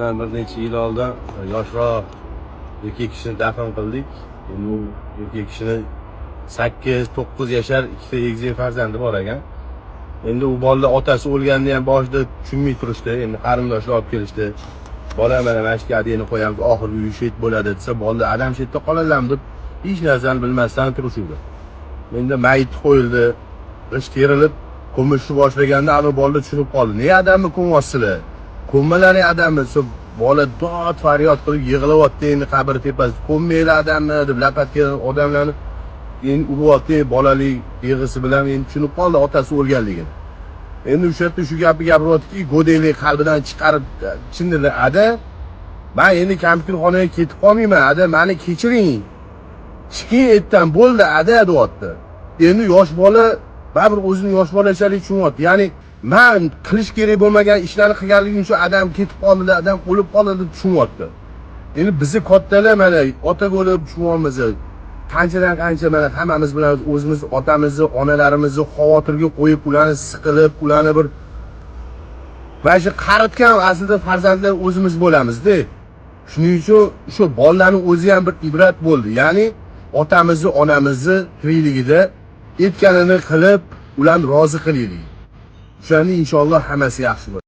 Bundan bir necha yil oldin yoshroq erkak kishini dafn qildik. Endi u erkak kishini 8-9 yashar ikkita egizak farzandi bor ekan. Endi u bolalar otasi o'lganini ham boshida tushunmay turishdi. Endi qarindoshlar olib kelishdi. Bola, mana shu adangni qo'yamiz, oxirgi uy shu bo'ladi desa, bolalar adam shu yerda qoladilarmi deb hech narsani bilmasdan turishuvdi. Endi mayit qo'yildi, g'isht terilib ko'mishni boshlaganda anavi bolalar tushunib qoldi. "Ne, adamni ko'myapsizlar? Ko'mmalaring adamni", desa, bola dod faryod qilib yig'layapti. Endi qabr tepasida "Ko'mmanglar adamni" deb lapatka odamlarni endi uryapti. Bolalik yig'isi bilan endi tushunib qoldi otasi o'lganligini. Endi o'sha yerda shu gapni gapiryaptiki, go'daklik qalbidan chiqarib chin dedi: "Ada, man endi kampirxonaga ketib qolmayman, ada, mani kechiring, chiqing erdan, bo'ldi, ada", deyapti. Endi yosh bola baribir o'zini yosh bolachalik tushunyapti, ya'ni man qilish kerak bo'lmagan ishlarni qilganligim uchun adam ketib qoldi, adam o'lib qoldi deb tushunyapti. Endi bizni kattalar mana ota bo'lib tushunyapmiz. Qanchadan qancha mana hammamiz bilamiz, o'zimiz otamizni, onalarimizni xavotirga qo'yib, ularni siqilib, ularni bir mana shu qaritgan aslida farzandlar o'zimiz bo'lamizda. Shuning uchun shu bolalarni o'zi ham bir ibrat bo'ldi, ya'ni otamizni, onamizni tirikligida aytganini qilib, ularni rozi qilaylik. O'shanda inshaalloh hammasi yaxshi bo'ladi.